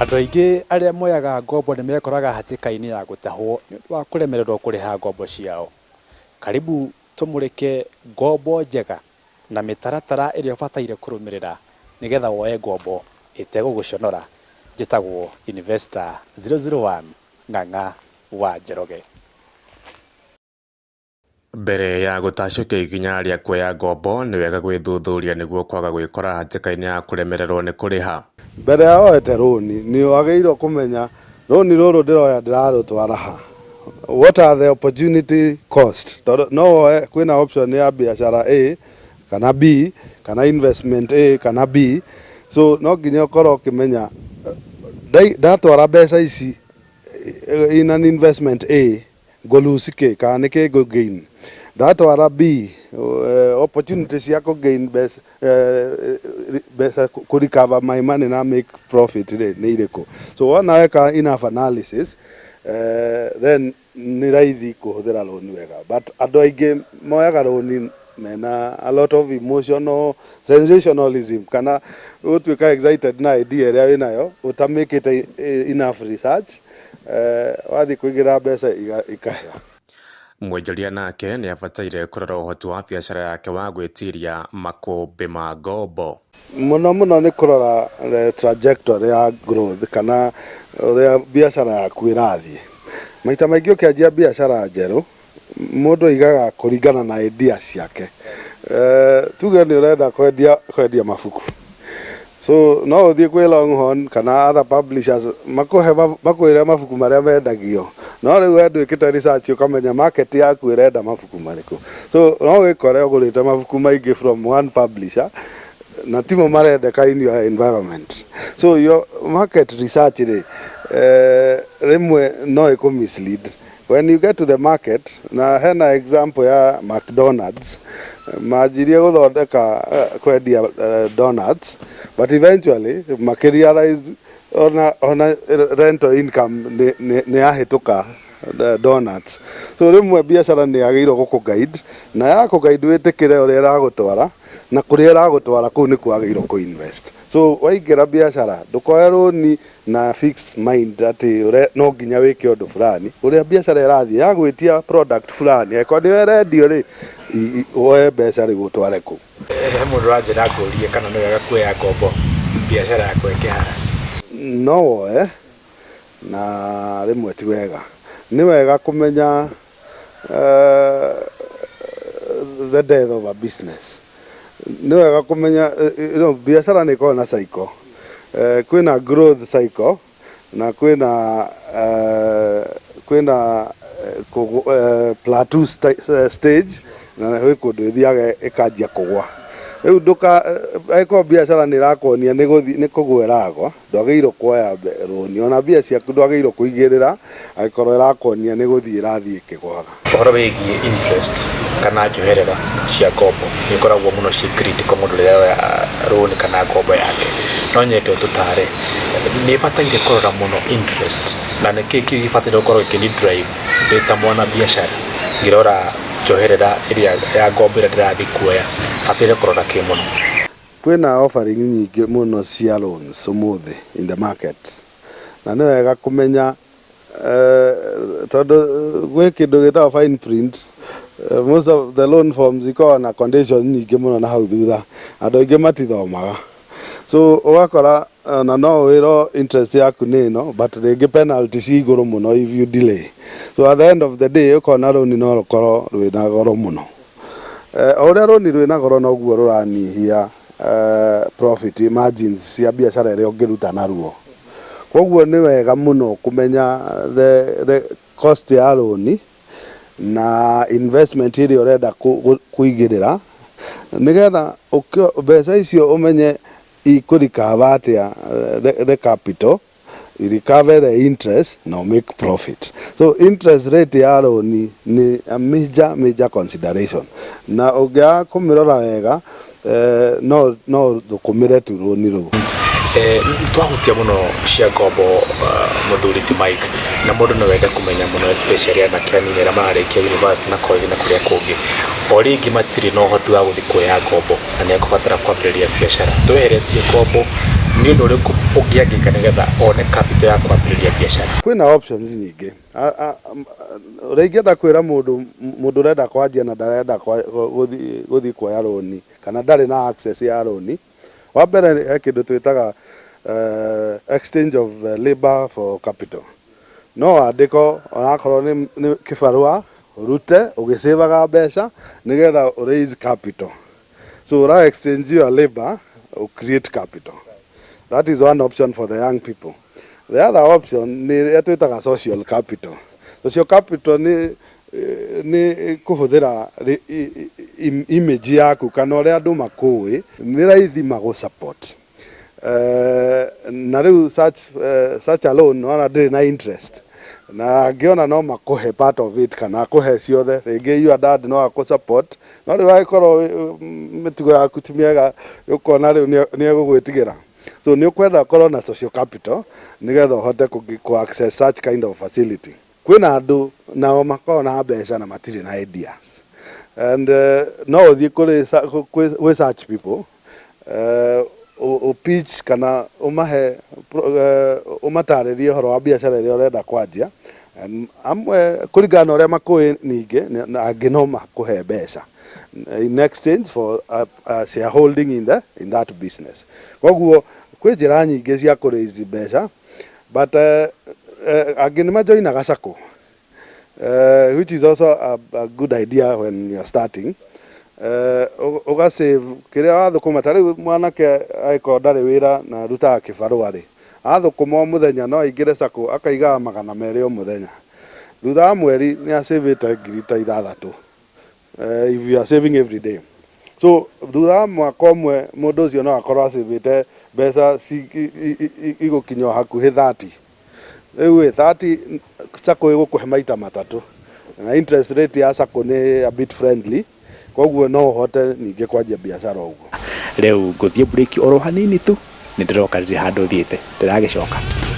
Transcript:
Andũ aingĩ arĩa moyaga ngombo nĩ mekoraga hatĩka-inĩ ya gũtahwo nĩ ũndũ wa kũremererwo kũrĩha ngombo ciao. Karibu tũmũrĩke ngombo njega na mĩtaratara ĩrĩa ũbataire kũrũmĩrĩra nĩgetha woe ngombo ĩtegũgũconora. Njĩtagwo Investor 001 Ng'ang'a wa Njoroge. Mbere ya gũtacũkia ikinya rĩa kuoya ngombo, nĩ wega gwĩthuthuria nĩguo kwaga gwĩkora hatĩka-inĩ ya kũremererwo nĩ kũrĩha. Mbere ya woete rũni nĩ wagĩrĩirwo kũmenya rũni rũrũ ndĩroya ndĩrarũtwara ha, what are the opportunity cost, tondũ no woe kwĩna option ya biacara A kana B kana investment A kana B. So no nginya ũkorwo ũkĩmenya ndatwara mbeca ici in an investment A, ngũ lose kĩ kana nĩ kĩ ngũ gain. Ndatwara B, opportunity cia kũ gain mbeca, mbeca kũ recover my money na make profit rĩ, nĩ irĩkũ? So wona weka enough analysis, then nĩ raithi kũhũthĩra rũni wega. But andũ aingĩ moyaga rũni mena a lot of emotional sensationalism kana gũtuĩka excited na idea ĩrĩa wĩnayo ũtamĩkĩte enough research, wathiĩ kũigĩrĩra mbeca ikahĩa. Mwonjoria nake nĩ abataire kũrora ũhoti wa biacara yake wa gwĩtiria makũmbĩ ma ngombo. Mũno mũno nĩ kũrora the trajectory ya growth kana ũrĩa biacara yaku ĩrathiĩ. Maita maingĩ ũkĩanjia biacara njerũ, mũndũ aigaga kũringana na idea ciake. Tuge nĩ ũrenda kwendia mabuku, so no ũthiĩ kwĩ Longhorn kana other publishers makũhe, makwĩre mabuku marĩa mendagio, no rĩu we ndwĩkĩte research ũkamenya market yaku ĩrenda mabuku marĩkũ. So no wĩkore ũgũrĩte mabuku maingĩ from one publisher na timo marendeka in your environment. So your market research rĩ, rĩmwe no ĩkũ mislead when you get to the market. Na hena example ya McDonald's, manjirie gũthondeka kwendia donuts, but eventually makĩrealize ona rental income nĩ yahĩtũka donuts. So rĩmwe biacara nĩ yagĩrĩirwo gũkũ guide, na ya kũ guide wĩtĩkĩre ũrĩa ĩragũtwara na kũrĩa ĩragũtwara, kũu nĩkuo wagĩrĩirwo kũ invest. So waingĩra biacara, ndũkoe rũni na fixed mind atĩ no nginya wĩke ũndũ fulani. Ũrĩa biacara ĩrathiĩ yagwĩtia product fulani, angĩkorwo nĩyo ĩrendio rĩ, woe mbeca rĩu ũtware kũu. He mũndũ ũranjĩra ngũrie kana nĩ wega kuoya ngombo biacara yakwa ĩkĩhara. No woe, na rĩmwe ti wega. Nĩ wega kũmenya the death of a business. Nĩ wega kũmenya biacara nĩ ĩkoragwo na cycle. Kwĩna growth cycle na kwĩna plateau stage, na gwĩ kũndũ ĩthiaga ĩkanjia kũgwa. Rĩu ndũka angĩkorwo biacara nĩ ĩrakuonia nĩ gũthiĩ nĩ kũgwa ĩragwa, ndwagĩrĩirwo kuoya rũni. Ona mbia ciaku ndwagĩrĩirwo kũigĩrĩra angĩkorwo ĩrakuonia nĩ gũthiĩ ĩrathiĩ ĩkĩgwaga. Ũhoro wĩgiĩ interest kana njoherera cia ngombo nĩ ikoragwo mũno ciĩ critical mũndũ rĩrĩa aroya rũni kana ngombo yake. No nyende ũtũtare nĩ bataire kũrora mũno interest na nĩkĩ kĩu gĩbataire gũkorwo gĩkĩni drive ndĩ ta mwana biacara ngĩrora njoherera ĩrĩa ya ngombo ĩrĩa ndĩrathiĩ kuoya, bataire kũrora kĩ mũno? Kwĩna offering nyingĩ mũno cia loans ũmũthĩ in the market, na nĩ wega kũmenya tondũ gwĩ kĩndũ gĩtagwo fine print. Most of the loan forms ikoragwo na condition nyingĩ mũno na hau thutha andũ aingĩ matithomaga. So ũgakora ona no wĩrwo interest yaku nĩ ĩno, but rĩngĩ penalty ci igũrũ mũno if you delay. So at the end of the day ũkona rũni no rũkorwo rwĩna goro mũno. O ũrĩa rũni rwĩna goro, noguo rũranyihia profit margins cia biacara ĩrĩa ũngĩruta naruo. Koguo nĩ wega mũno kũmenya the cost ya rũni na investment ĩrĩa ũrenda kũigĩrĩra, nĩgetha mbeca icio ũmenye ikũ recover atĩa the capital, recover the interest na make profit. So interest rate ya rũni nĩ a major major consideration, na ũngĩaga kũmĩrora wega, no thũkũmĩre tu rũni rũu. Twahutia mũno cia ngombo, mũthuri ti Mike, na mũndũ no wende kũmenya mũno, especially anake anini arĩa mararĩkia university na college na kũrĩa kũngĩ, o rĩngĩ matirĩ na ũhoti wa gũthiĩ kuoya ngombo na nĩ ekũbatara kwambĩrĩria biacara. Tweheretie ngombo, Nĩ ũndũ ũrĩkũ ũngĩ angĩka nĩgetha one capital ya kwambĩrĩria biacara? Kwĩna options nyingĩ. Ũrĩa ingĩenda kwĩra mũndũ, mũndũ ũrenda kwanjia na ndarenda gũthiĩ kuoya rũni kana ndarĩ na access ya rũni, wa mbere he kĩndũ twĩtaga exchange of labor for capital. No wandĩko onakorwo nĩ kĩbarũa ũrute ũgĩcĩvaga mbeca nĩgetha ũ raise capital. So ũra exchange your labor, ũ create capital. That is one option for the young people. The other option nĩ ĩrĩa twĩtaga social capital. Social capital nĩ kũhũthĩra image yaku kana ũrĩa andũ makũĩ, nĩ raithi magũ support. Na rĩu such a loan ona ndĩrĩ na interest, na angĩona no makũhe part of it kana akũhe ciothe. Rĩngĩ your dad no akũ support, no rĩu angĩkorwo mĩtugo yaku ti mĩega, ũkona rĩu nĩ egũgwĩtigĩra. So nĩ ũkwenda ũkorwo na social capital nĩgetha ũhote kũ access such kind of facility. Kwĩna andũ nao makoragwo na mbeca na matirĩ na ideas, and no ũthiĩ kũrĩ gwĩ such people, ũ pitch kana ũmahe, ũmatarĩrie ũhoro wa biacara ĩrĩa ũrenda kwanjia. And amwe kũringana na ũrĩa makũĩ, ningĩ na angĩ no makũhe mbeca in exchange for a shareholding in that business. Koguo kwĩ njĩra nyingĩ cia kũ raise mbeca, but angĩ nĩ majoinaga sacco, which is also a good idea when you are starting. Ũga save kĩrĩa wathũkũma. Ta rĩu mwanake angĩkorwo ndarĩ wĩra na arutaga kĩbarũa rĩ, athũkũma o mũthenya no aingĩre sacco akaigaga 200 o mũthenya. Thutha wa mweri nĩ acĩvĩte 6,000, if you are saving every day. So thutha wa mwaka ũmwe mũndũ ũcio no akorwo acĩvĩte mbeca igũkinya o hakuhĩ 30. Rĩu ĩ 30, sacco ĩgũkũhe maita matatũ, na interest rate ya sacco nĩ a bit friendly, koguo no ũhote ningĩ kwanjia biacara ũguo. Rĩu ngũthiĩ break oro hanini tu, nĩ ndĩroka, rĩrĩ handũ thiĩte ndĩragĩcoka.